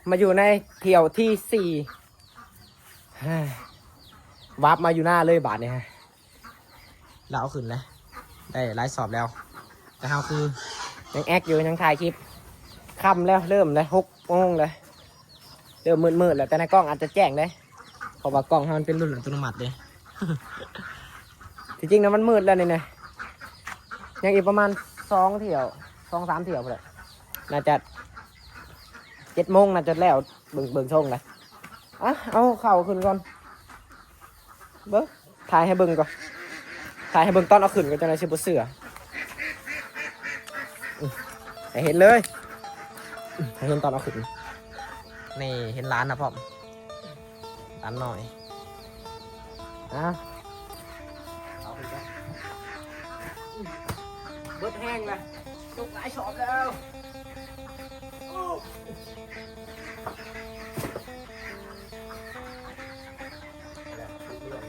ມາຢູ່ໃນທ່ຽວທີສີ່ ວາບມາຢູ່ນາເລີຍບາດນີ້. ລາວເອົາຂຶ້ນແລ້ວ ໄດ້ຫຼາຍສອບແລ້ວ ແຕ່ເຮົາຄືຍັງແອກຢູ່ ຍັງຖ່າຍຄລິບ. ຄ່ຳແລ້ວ ເລີ່ມແລ້ວ ຫົກໂມງແລ້ວ ເລີ່ມມືດໆແລ້ວ. ແຕ່ໃນກ້ອງອາດຈະແຈ້ງເດ້ ເພາະວ່າກ້ອງເຮົາມັນເປັນລຸ້ນອັດຕະໂນມັດເດ້. ທີ່ຈິງນະ ມັນມືດແລ້ວນີ້ນະ ຍັງອີກປະມານສອງທ່ຽວ ສອງສາມທ່ຽວພຸ້ນແຫຼະ. ໜ້າຈະເຈັດໂມງໜ້າຈະແລ້ວ ເບິ່ງ ເບິ່ງຊົງລະ. ອ່ະ ເອົາເຂົ້າຂຶ້ນກ່ອນ ເບິ່ງ ຖ່າຍໃຫ້ເບິ່ງກ່ອນ ຖ່າຍໃຫ້ເບິ່ງຕອນເອົາຂຶ້ນກ່ອນ ຈັ່ງໃດຊິບໍ່ເຊື່ອ. ອື ໃຫ້ເຫັນເລີຍ ອື ໃຫ້ເຫັນຕອນເອົາຂຶ້ນ. ນີ້ເຫັນຫຼານນະພ້ອມ ຫຼານນ້ອຍ. ອ່ະ ເອົາຂຶ້ນກ່ອນ. ອື ເບິດແຮງລະ ຕົກຫຼາຍສອບແລ້ວ.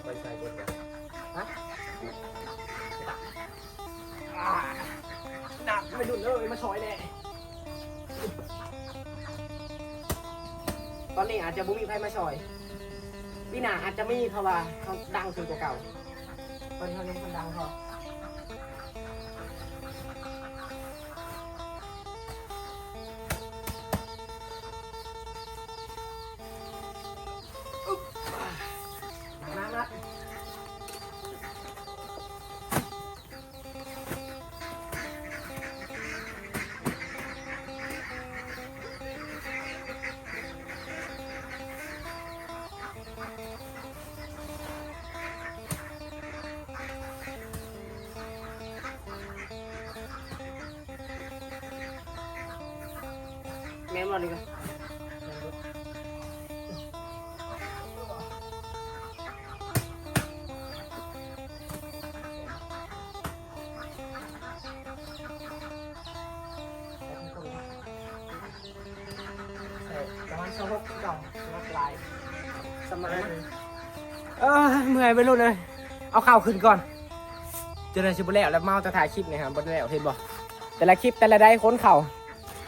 ໄປໃສ່ເບິດແລ້ວ ຮະ? ອ່າ ໜັກ ໄວລຸ້ນເອີຍ ມາຊ່ອຍແດ່. ຕອນນີ້ອາດຈະບໍ່ມີໃຜມາຊ່ອຍ. ປີໜ້າອາດຈະມີ ເພາະວ່າເຮົາດັງຂຶ້ນກວ່າເກົ່າ. ຕອນນີ້ເຮົາຍັງບໍ່ທັນດັງພໍ. ແມ່ນບໍ່ນີ້ກະ? ປະມານຊາວຫົກຄືເກົ່າ ໜັກຫຼາຍ ສຳລັບ ເອີຍ ເມື່ອຍໄວລຸ້ນເອີຍ. ເອົາເຂົ້າຂຶ້ນກ່ອນ ຈະໄດ້ຊິບໍ່ແລ້ວ ແລ້ວເມົາແຕ່ຖ່າຍຄລິບນີ້ຫາບໍ່ໄດ້ແລ້ວ ເຫັນບໍ່? ແຕ່ລະຄລິບແຕ່ລະໃດຂົນເຂົ້າ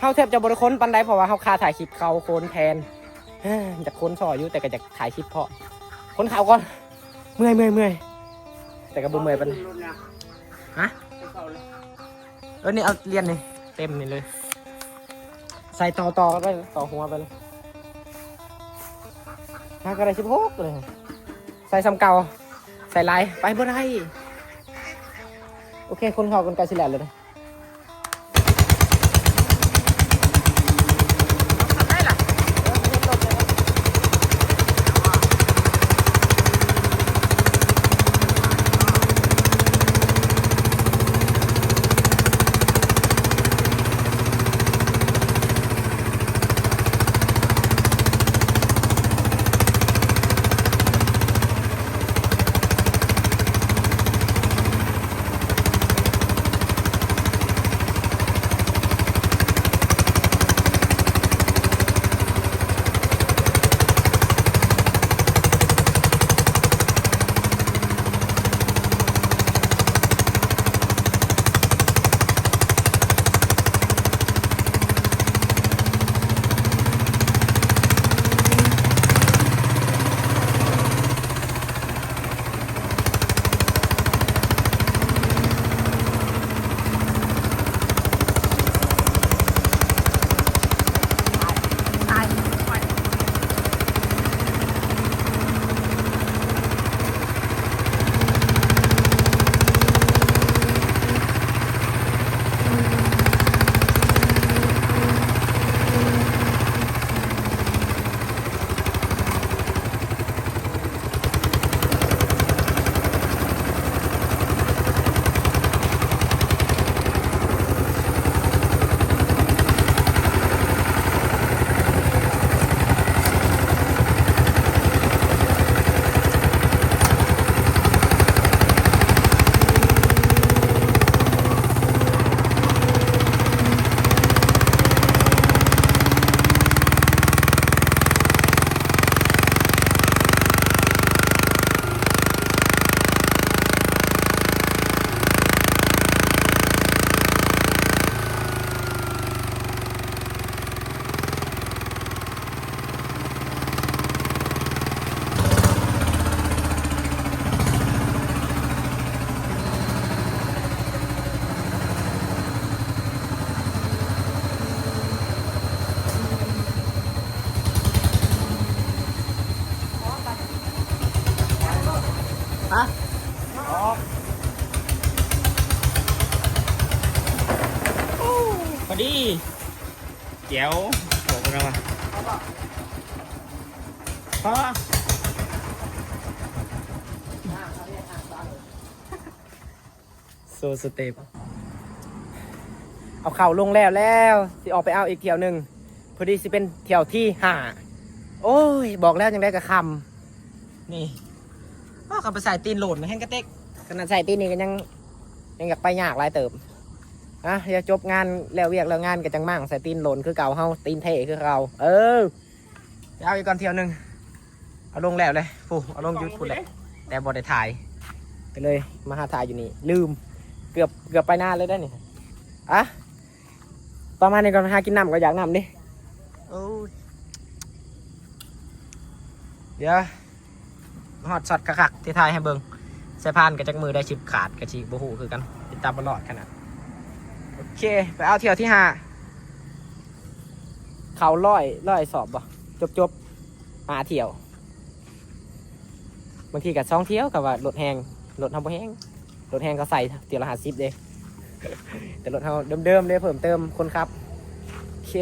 ເຮົາແທບຈະບໍ່ໄດ້ຂົນປານໃດ ເພາະວ່າເຮົາຄາຖ່າຍຄລິບ ເຂົາຂົນແທນ. ຢາກຂົນຊ່ອຍຢູ່ ແຕ່ກໍຢາກຖ່າຍຄລິບພ້ອມ. ຂົນເຂົ້າກ່ອນ ເມື່ອຍ ເມື່ອຍ ເມື່ອຍ ແຕ່ກໍບໍ່ເມື່ອຍປານໃດ. ຮະ? ເອີ ນີ້ເອົາລຽນນີ້ເຕັມນີ້ເລີຍ ໃສ່ຕໍ່ໆກັນໄປ ຕໍ່ຫົວໄປເລີຍ. ຫາກໍໄດ້ສິບຫົກເລີຍ ໃສ່ສ່ຳເກົ່າ ໃສ່ຫຼາຍໄປບໍ່ໄດ້. ໂອເຄ ຂົນເຂົ້າກັນ ໃກ້ຊິແລ້ວເລີຍ. ຮະ? ອໍ ພໍດີ ແຈວ ບອກເພິ່ນວ່າ ພໍ ໂຊສະເຕັບ ເອົາເຂົ້າລົງແລ້ວ ແລ້ວຊິອອກໄປເອົາອີກຖ້ຽວໜຶ່ງ ພໍດີຊິເປັນຖ້ຽວທີຫ້າ. ໂອ້ຍ ບອກແລ້ວຈັ່ງໃດກໍຄ່ຳນີ້. ອ້າ ເຂົາໄປໃສ່ຕີນໂຫຼນແຮງກະເຕັກ ຂະໜາດໃສ່ຕີນນີ້ກໍຍັງ ຍັງຢາກໄປຍາກຫຼາຍເຕີບ. ອ່ະ ດຽວຈົບງານແລ້ວວຽກແລ້ວງານກໍຈັ່ງມ້າງໃສ່ຕີນໂຫຼນຄືເກົ່າ ເຮົາຕີນເທ່ຄືເກົ່າ. ເອີ ໄປເອົາອີກກ່ອນຖ້ຽວໜຶ່ງ. ເອົາລົງແລ້ວເລີຍ ຜູ້ ເອົາລົງຢູທູບແລ້ວ ແຕ່ບໍ່ໄດ້ຖ່າຍ ກໍເລີຍມາຫາຖ່າຍຢູ່ນີ້ ລືມ ເກືອບ ເກືອບໄປນານເລີຍໄດ໋ນີ້. ອ່ະ ປະມານນີ້ກ່ອນ ຫາກິນນ້ຳກໍຢາກນ້ຳເດ້. ໂອ້ຍ ດຽວ ຮອດຊັອດຄັກໆ ທີ່ຖ່າຍໃຫ້ເບິ່ງ. ສາຍພານກໍຈັກມື້ໄດ້ຊິຂາດ ກໍຊິບໍ່ຮູ້ຄືກັນ ຕິດຕາມບໍ່ລອດຂະໜາດ. ໂອເຄ ໄປເອົາຖ້ຽວທີຫ້າ ເຂົ້າຮ້ອຍ ຮ້ອຍສອບບໍ່ ຈົບໆ ຫ້າຖ້ຽວ. ບາງທີກໍສອງຖ້ຽວ ກໍວ່າລົດແຮງ ລົດເຮົາບໍ່ແຮງ ລົດແຮງເຂົາໃສ່ຖ້ຽວລະຫ້າສິບເດ້ ແຕ່ລົດເຮົາເດີມໆເດ້ ເພີ່ມເຕີມຄົນຂັບ. ໂອເຄ.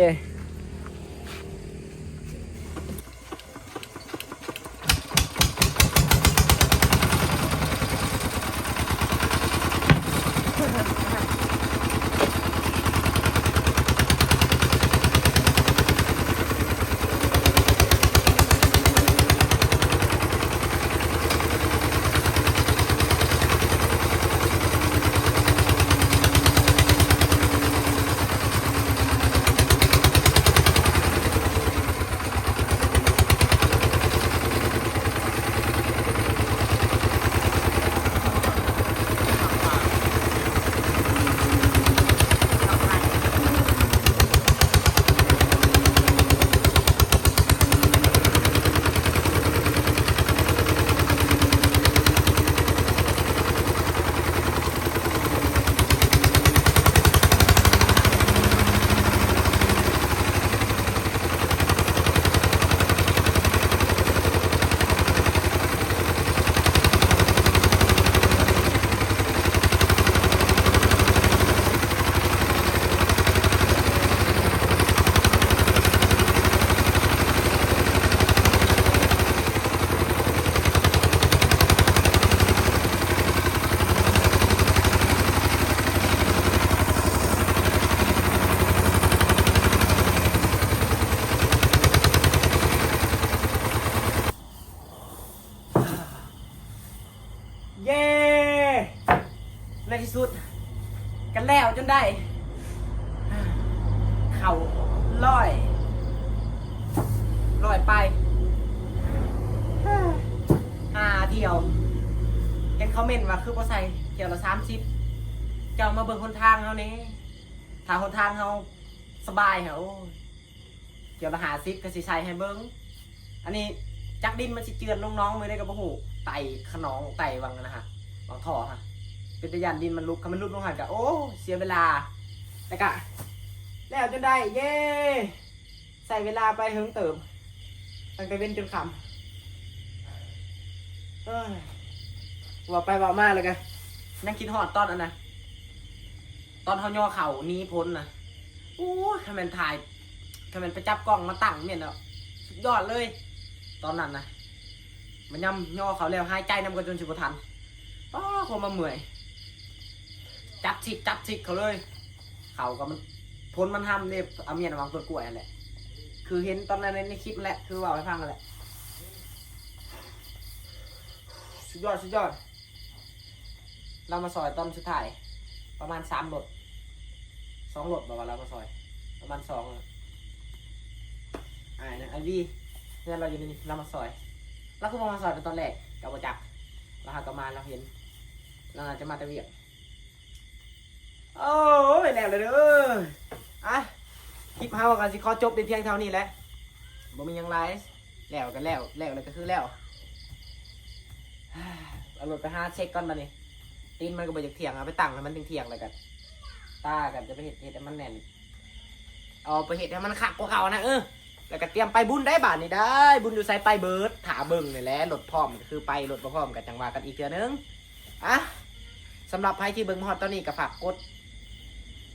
ເຢ້ ໃນທີ່ສຸດກໍແລ້ວຈົນໄດ້ ເຂົ້າຮ້ອຍ ຮ້ອຍປາຍ ຫ້າຖ້ຽວ. ເຫັນຄອມເມັນວ່າຄືບໍ່ໃສ່ຖ້ຽວລະສາມສິບ ເຈົ້າມາເບິ່ງຫົນທາງເຮົາແດ່ ຖ້າຫົນທາງເຮົາສະບາຍຫັ້ນ ໂອ້ຍ ກຽວລະຫ້າສິບກໍຊິໃສ່ໃຫ້ເບິ່ງ. ອັນນີ້ຈັກດິນມັນຊິເຈື່ອນລົງໜອງມື້ໃດກໍບໍ່ຮູ້ ໄຕ່ຂະໜອງໄຕ່ຫວ່າງນັ້ນນະຮະ ຫວ່າງທໍ່ຮະ ເປັນຕາຢ້ານດິນມັນຫຼຸດ ຄັນມັນຫຼຸດລົງຫັ້ນກໍ ໂອ້ ເສຍເວລາ. ແຕ່ກະແລ້ວຈົນໄດ້ ເຢ້ ໃຊ້ເວລາໄປເຫິງເຕີບ ຕັ້ງແຕ່ເວັນຈົນຄ່ຳ. ເອີຍ ເວົ້າໄປເວົ້າມາແລ້ວກະຍັງຄິດຮອດຕອນອັນນະ ຕອນເຮົາຍໍເຂົ້າໜີຝົນນະ ໂອ້ຍ ຄັນແມ່ນຖ່າຍ ຄັນແມ່ນໄປຈັບກ້ອງມາຕັ້ງແມ່ນແລ້ວ ສຸດຍອດເລີຍຕອນນັ້ນນະ. ມາຍາມຍໍເຂົ້າແລ້ວ ຫາຍໃຈນຳກໍຈົນຊິບໍ່ທັນ ປ້າ ຄວາມວ່າເມື່ອຍ ຈັບຊິກ ຈັບຊິກເຂົ້າເລີຍ. ເຂົ້າກໍມັນ ຝົນມັນຮຳເດ້ ອາມຽນຫວ່າງຕົ້ນກ້ວຍຫັ້ນແຫຼະ ຄືເຫັນຕອນນັ້ນໃນຄລິບຫັ້ນແຫຼະ ຄືເວົ້າໃຫ້ຟັງຫັ້ນແຫຼະ. ສຸດຍອດ ສຸດຍອດ. ລາວມາຊ່ອຍຕອນສຸດທ້າຍ ປະມານສາມລົດ ສອງລົດບໍ່ວ່າລາວມາຊ່ອຍ ປະມານສອງ. ອ້າຍນະ ອ້າຍວີ ເຮືອນລາວຢູ່ໃນນີ້ ລາວມາຊ່ອຍ ລາວຄືບໍ່ມາຊ່ອຍແຕ່ຕອນແລກກໍບໍ່ຈັກ ລາວຫາກໍມາ ລາວເຫັນ ລາວໜ້າຈະມາແຕ່ວຽກ. ໂອ້ຍ ແລ້ວແຫຼະເດີ ອ່ະ ຄລິບເຮົາກໍຊິຂໍຈົບໄດ້ພຽງເທົ່ານີ້ແຫຼະ ບໍ່ມີຫຍັງຫຼາຍ. ແລ້ວກໍແລ້ວ ແລ້ວແລ້ວກໍຄືແລ້ວ. ເອົາລົດໄປຫາເຊັກກ່ອນບາດນີ້ ຕີນມັນກໍບໍ່ຢາກທ່ຽງ ເອົາໄປຕັ້ງໃຫ້ມັນທ່ຽງໆ ແລ້ວກໍ ຕາກໍຈະໄປເຮັດ ເຮັດໃຫ້ມັນແໜ້ນ ເອົາໄປເຮັດໃຫ້ມັນຄັກກວ່າເກົ່ານະ. ເອີ ແລ້ວກໍຕຽມໄປບຸນໄດ໋ບາດນີ້ ໄດ້ບຸນຢູ່ໃສໄປເບີດ ຖ້າເບິ່ງນີ້ແຫຼະ ລົດພ້ອມກໍຄືໄປ ລົດບໍ່ພ້ອມກໍຈັ່ງວ່າກັນອີກເທື່ອໜຶ່ງ. ອ່ະ ສຳລັບໃຜທີ່ເບິ່ງມາຮອດຕອນນີ້ກໍຝາກກົດ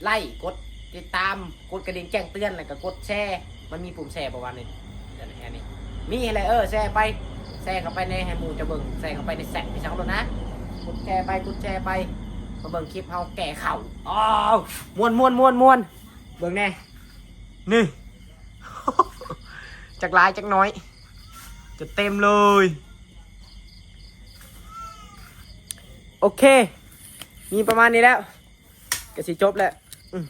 ໄລ ກົດຕິດຕາມ ກົດກະດິ່ງແຈ້ງເຕືອນ ແລ້ວກໍກົດແຊ ມັນມີປຸ່ມແຊບໍ່ວະນີ້ ອັນນີ້ ມີແຫຼະ. ເອີ ແຊໄປ ແຊເຂົ້າໄປໃນ ໃຫ້ໝູ່ເຈົ້າເບິ່ງ ແຊເຂົ້າໄປໃນແຊັດ ໄປສັງໂລດນະ ກົດແຊໄປ ກົດແຊໄປ ມາເບິ່ງຄລິບເຮົາແກ່ເຂົ້າ. ອ້າວ ມ່ວນໆໆໆ ເບິ່ງແດ່ ນີ້ ຈັກຫຼາຍຈັກໜ້ອຍ ຈະເຕັມເລີຍ. ໂອເຄ ມີປະມານນີ້ແລ້ວ ກໍຊິຈົບແລ້ວ. ອືມ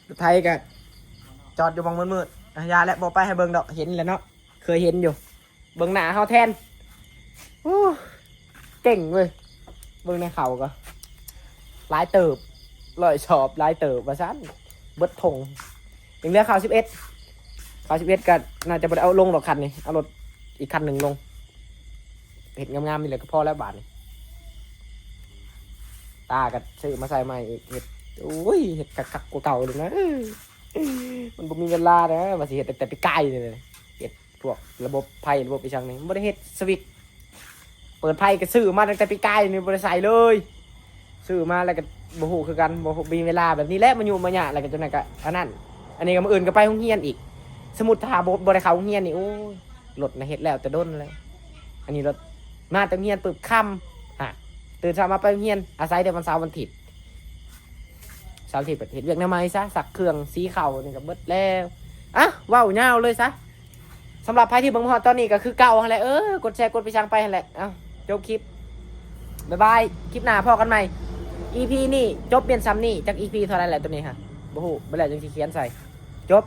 ລົດໄຖກໍຈອດຢູ່ໝ່ອງມືດໆ ອາ ຢ່າແຫຼະ ບໍ່ໄປໃຫ້ເບິ່ງດອກ ເຫັນແລ້ວເນາະ ເຄີຍເຫັນຢູ່. ເບິ່ງໜ້າເຮົາແທນ ອູ້ ເກັ່ງເວີຍ. ເບິ່ງໃນເຂົ້າກໍຫຼາຍເຕີບ ຮ້ອຍສອບ ຫຼາຍເຕີບວ່າຊັ້ນ ເບິດຖົງ. ຍັງເຫຼືອເຂົ້າສິບເອັດ ເຂົ້າສິບເອັດກໍໜ້າຈະບໍ່ໄດ້ເອົາລົງດອກຄັນນີ້ ເອົາລົດອີກຄັນໜຶ່ງລົງ. ເຮັດງາມໆນີ້ແຫຼະກໍພໍແລ້ວບາດນີ້. ຕາກໍຊື້ມາໃສ່ໃໝ່ອີກ ເຮັດ ໂອ້ຍ ເຮັດຄັກໆກວ່າເກົ່າເລີຍນະ. ມັນບໍ່ມີເວລານະ ວ່າຊິເຮັດຕັ້ງແຕ່ປີກາຍນີ້ ເຮັດພວກລະບົບໄຟ ລະບົບອີ່ຫຍັງນີ້ ບໍ່ໄດ້ເຮັດ. ສະວິດເປີດໄຟກໍຊື້ມາຕັ້ງແຕ່ປີກາຍນີ້ ບໍ່ໄດ້ໃສ່ເລີຍ. ຊື້ມາແລ້ວກໍບໍ່ຮູ້ຄືກັນ ບໍ່ມີເວລາ. ແບບນີ້ແຫຼະ ມາຫຍຸ້ງມາຍາກ ແລ້ວກໍຈັ່ງນັ້ນກໍອັນນັ້ນ ອັນນີ້ກໍມື້ອື່ນກໍໄປໂຮງຮຽນອີກ. ສົມມຸດຖ້າບໍ່ ບໍ່ໄດ້ເຂົ້າໂຮງຮຽນນີ້ ໂອ້ຍ ລົດນະເຮັດແລ້ວແຕ່ດົນແລ້ວ. ອັນນີ້ລົດມາແຕ່ໂຮງຮຽນປຶບຄ່ຳ ຮະ ຕື່ນເຊົ້າມາໄປໂຮງຮຽນ ອາໄສແຕ່ວັນເສົາວັນອາທິດ. ເສົາອາທິດເຮັດວຽກແນວໃໝ່ຊະ ຊັກເຄື່ອງ ສີເຂົ້າ ນີ້ກໍເບິດແລ້ວ. ອ່ະ ເວົ້າຍາວເລີຍຊະ. ສຳລັບໃຜທີ່ເບິ່ງມາຮອດຕອນນີ້ກໍຄືເກົ່າຫັ້ນແຫຼະ ເອີ ກົດແຊ ກົດໄປຊ່າງໄປຫັ້ນແຫຼະ. ເອົ້າ ຈົບຄລິບ ບາຍບາຍ ຄລິບໜ້າພໍ້ກັນໃໝ່. ອີພີນີ້ຈົບພຽງສ່ຳນີ້ ຈັກອີພີເທົ່າໃດແຫຼະໂຕນີ້ຮະ ບໍ່ຮູ້ ບໍ່ແລ້ວຈັ່ງຊິຂຽນໃສ່. ຈົບ.